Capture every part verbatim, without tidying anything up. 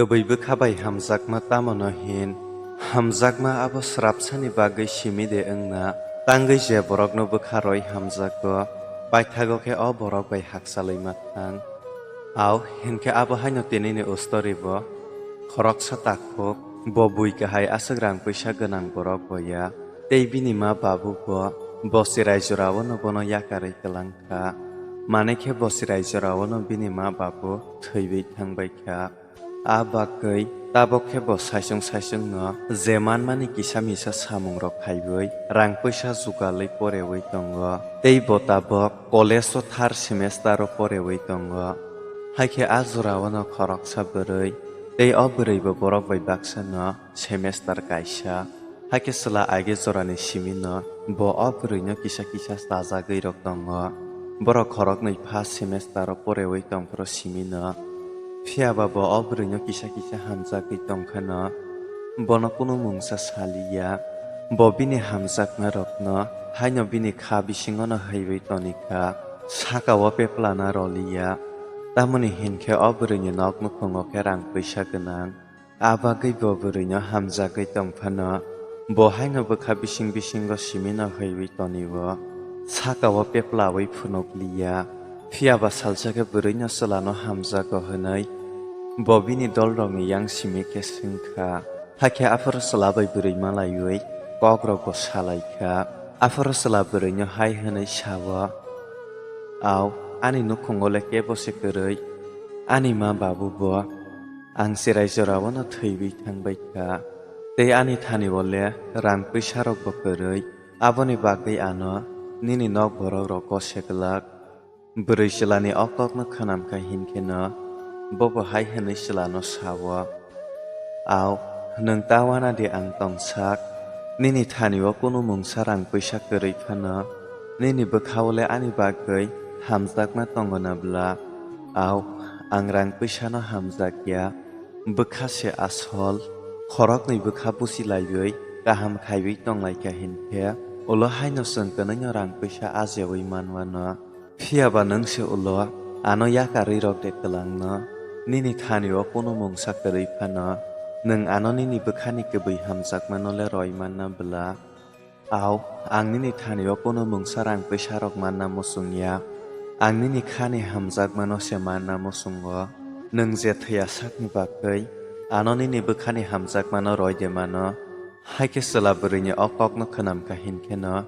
Kwbwi bwkha bai hamjakma tamo no hin? Hamjakma abo srapsani bagwi simi de wngna? Tangwi je borokno bwkha roi hamjago, paithago khe o borok bai hakchalwi ma thang. Au, hinkhe abo haino tinini ustori bo khoroksa takhuk, bo bui kahai aswk rang puisa gwnang borok bo ya, tei bini ma babu bo, bo chirai jorao no bono yakarwi kwlang kha. Mane khe bo chirai jorao no bini ma babu thwiwi thangbai kha. A bagwi tabok khe bo saichung saichung no je manmani kisa misa samung rok khaiwi rang puisa jugalwi porewi tongo, tei bo tabok college o third semester o porewi tongo. Haikhe a jorao no khoroksa bwrwi, tei o bwrwi bo borok bai baksa no semester kaisa. Haikhe chwla age jorani simi no bo o bwrwi no kisa kisa chajagwi rok tongo. Borok khoroknwi first semester o porewi tongphuru simi no. Phiya ba bo o bwrwi no kisa kisa hamjagwi tong phano bono kunu mungsa saliya. Bo bini hamjakma rokno haino bini kha bisingo no haiwi toni kha, saka o peplana roliya. Tamoni hinkhe o bwrwini nok nukhungo khe rang puisa gwnang. A bagwi bo bwrwino hamjagwi tong phano, bo haino bwkha bising bisingo simino haiwi toni-o, saka-o peplawi phunuk liya. Phiya ba salsa khe bwrwino chwlano hamjago hwnwi bo bini dolrokni yang simi khe swng kha. Hakhe aphuru chwla bai bwrwi malaiwi kokrokbo salai kha. Aphuru chwla bwrwino hai hwnwi sa-o, "Au, ani nukhungo le kebo se kwrwi, ani ma babu bo." Ang cherai jorao no thwiwi thangbai kha, tei ani thani o le rang puisa rok bo kwrwi, aboni bagwi ano nini nok borok rok gose glak. Bwrwi chwla ni o kok no khwnam kha hinkhe no bobo hai hwnwi chwla no sa-o, "Au, nwng ta wana di ang tongsak, nini thani o kunu mungsa rang puisa kwrwi phano, nini bwkha o le ani bagwi hamjakma tongo na bla? Au, ang rang puisa no hamjak ya." Bwkha se asol, khoroknwi bwkha buchi laiwi kaham khaiwi tong lai kha hinkhe, ulo haino chwng kwnwi no rang puisa ajewi man wano. Phiya ba nwng se ulo ano yakarwi rok de kwlang no, nini thani o kunu mungsa kwrwi phano, nwng ano nini bwkha ni kwbwi hamjakma no le roi man na bla? Au, ang nini thani o kunu mungsa rang puisa rok manna muchung ya. Ang nini kha ni hamjakma no se manna muchungo. Nwng je thwiya sakni bagwi ano nini bwkha ni hamjakma no roi de mano. Hakhe chwla bwrwi ni o kok no khwnam kha hinkhe no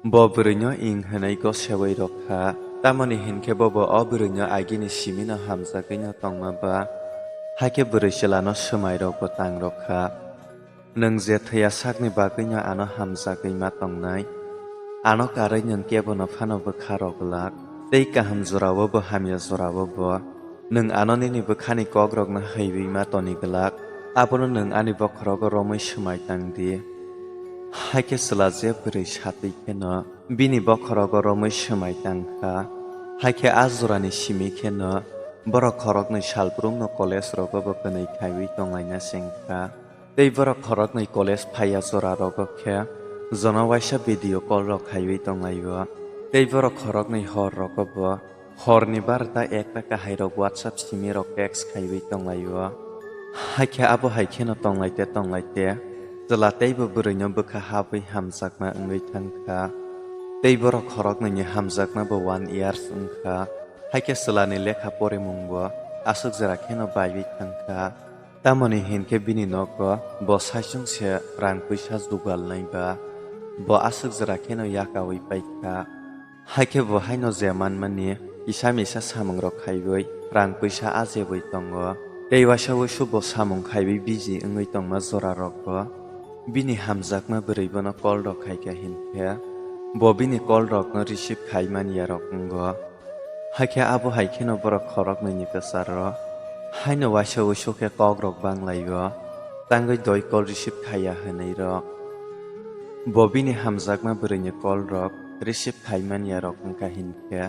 bo bwrwi no ing hwnwi gosewi rok kha. Tamoni hinkhe bobo o bwrwi no agini simi no hamjagwi no tongma ba. Hakhe bwrwi chwla no swmai rok bo tang rok kha. Nwng je thwiya sakni bagwino ano hamjagwi ma tongnai. Ano karwi nwng kebono phano bwkha rw glak, tei kaham jorao bo hamya jorao bo. Nwng ano nini bwkhani kokrokno haiwi ma toni glak, abono nwng ani bokhorogo romwi swmai tang di. Hakhe chwla je bwrwi satwi kheno bini bokhorogo romwi swmai tang kha. Hakhe a jorani simi kheno borok khoroknwi salbrumno college rogo bo kwnwi khaiwi tonglaina cheng kha. Tei borok khoroknwi college phaiya jora rogo khe jono waisa video call rok khaiwi tonglaio. Tei borok khoroknwi hor rogo bo horni barta ekta kahai rok WhatsApp simi rok text khaiwi tonglaio. Hakhe abo hai kheno tonglaite tonglaite chwla teibo bwrwino bwkha habwi hamjakma wngwi thang kha. Tei borok khoroknwini hamjakma bo one years wng kha. Hakhe chwlani lekha porimung bo aswk jora kheno baiwi thang kha. Tamoni hinkhe bini nogo bo saichung se rang puisa jugalnai ba, bo aswk jora kheno yakaui paikha. Haikhe bo haino je manmani kisa misa samungrok khaiwi rang puisa ajebwi tongo. Tei waisa wuisu bo samung khaiwi busy wngwi tongma jorarokbo bini hamjakma bwrwi bono call rok khaikha hinkhe bo bini call rokno receive khai manyarok wngo. Haikhe abo hai kheno borok khoroknwini kwcharo haino waisa wuisu khe kokrok banglaio, tangwi doi call receive khaiya hwnwi rok. Bo bini hamjakma bwrwini call rok receive khai manyarok wngkha hinkhe,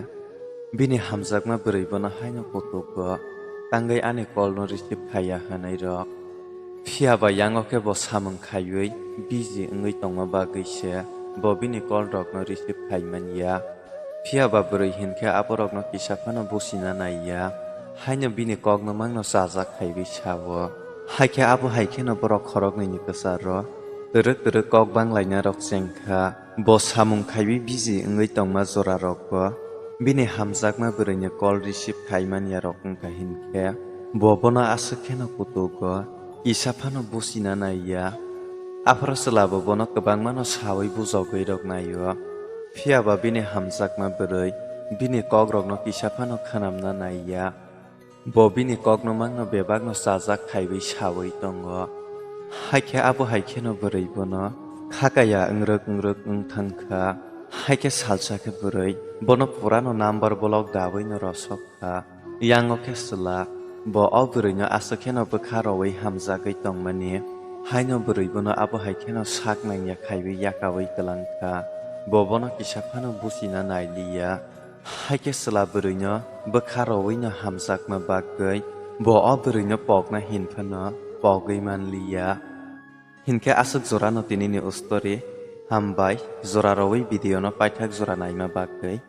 bini hamjakma bwrwi bono haino kutugo, tangwi ani call no receive khaiya hwnwi rok. Phiya ba yango khe bo samung khaiwi busy wngwi tongma bagwi se bo bini call rokno receive khai manya. Phiya ba bwrwi hinkhe aborokno kisa phano buchina naiya. Haino bini kokno mangno chajak khaiwi sao. Haikhe abo hai kheno borok khoroknwini kwcharo twrwk twrwk kok banglainarok chengkha. Bo samung khaiwi busy wngwi tongma jorarokbo bini hamjakma bwrwini call receive khaimanyarok wngkha hinkhe bo bono aswk kheno kutugo, kisa phano buchina naiya. Aphuru chwlabo bono kwbangmano sawi bujogwirok naio. Phiyaba bini hamjakma bwrwi bini kokrokno kisa phano khwnamna naiya. Bo bini kokno mangno bebakno chajak khaiwi sawi tongo. Haikhe abo hai kheno bwrwi bono khakaya wngrwk wngrwk wng thangkha. Haikhe salsa khe bwrwi bono purano number block dawino rosok kha. Yango khe chwla bo o bwrwino aswk kheno bwkha rowi hamjagwi tongmani. Haino bwrwi bono abo hai kheno sak nangya khaiwi yakawi kwlangkha. Bo bono kisa phano buchina nailiya. Haikhe chwla bwrwino bwkha rowino hamjakma bagwi bo o bwrwino pokna hinphano pogwi manliya. Hinkhe aswk jorano tinini story. Hambai, jora rowi video no paithak jora naima bagwi.